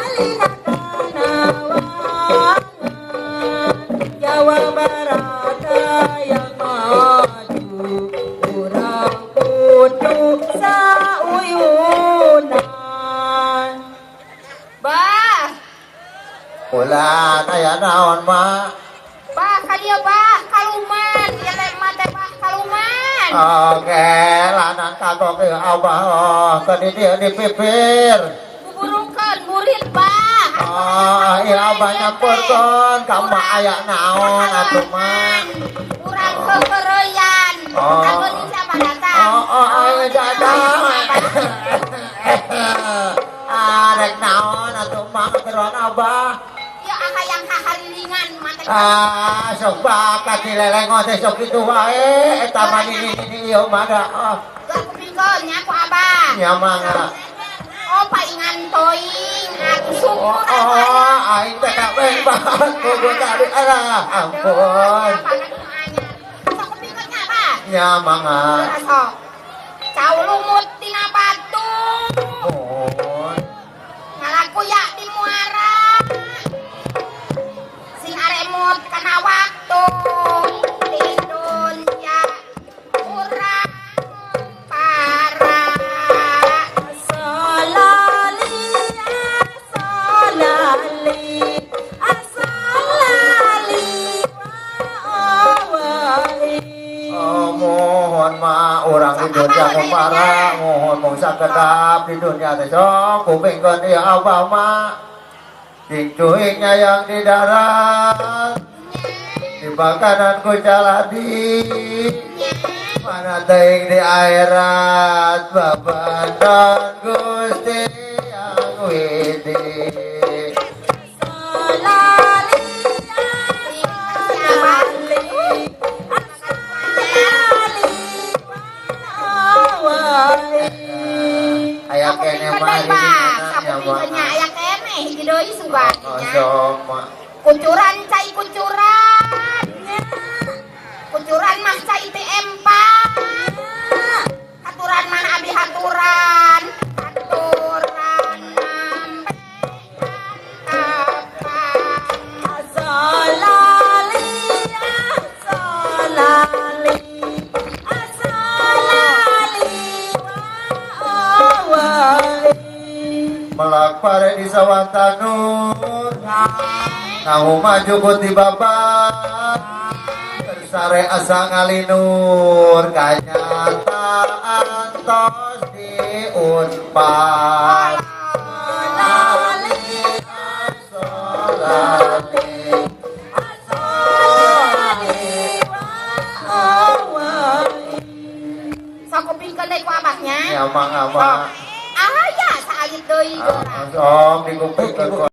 Salina Kanawangan, Jawa Barat yang maju, urang kudu sauyunan. Bah, Ulah aya naon, Mak? Bah, kadieu, Bah, kaluman. Ieu teh emak teh, Bah, kaluman. Oke, lanang kagok ieu Abah, oh, tadi dia di pipir. Buburukeun burit, Bah. Oh, iya, Abah nyamperkeun ka emak, aya naon atuh, Mak? Urang kekereuyan. Oh. Kageuning siapa datang? Oh, ayo datang. Ah, rek naon atuh, Mak, keruan Abah? Ya hayang haharilingan mah teh. Ah, sok bakat dilelengot teh sok kitu wae eta mah, ini ini ieu mah da. Oh, Geus kupingkeun nya ku Abah. Nya mangga. Oh, paingan toing atuh, syukur. Oh, aing teh kabeh banget kudu tadi, alah ampun. Sok kupingkeun nya, Abah. Nya mangga. Sok. Cau lumut tina batu. Mohon. Ngalaku ya di muara. Sing aremut kana waktu. Di dunya urang para. Salali, salali, asalali wa. Oh, mohon mah, urang di dunia para, mohon mung sakedap di dunia teh, sok kupingkeun ieu Abah mah. Cing cuing yang di darat, di makanan ku caladi, mana teuing di akhirat babadan Gusti yang widi. Salali, asalali, asalali wa. Aya kene mah di Sakupingkeun nya, aya keneh hiji deui sugan Oh, nya. Sok mah. Kucuran cai kucuran. Kucuran mah cai teh empat. Haturan mah abi haturan. Haturan nampe kapan. Asalali, asalali, asalali wa. Melak pare di sawah tanur, tahu maju ku ti babat, sare asa ngalinur, kanyataan tos diunpat. Salali, Asalali, asalali wa. Sok kupingkeun deui ku Abahnya. Ya mangga, Mak. Aya saalit deui geura. Sok dikupingkeun ku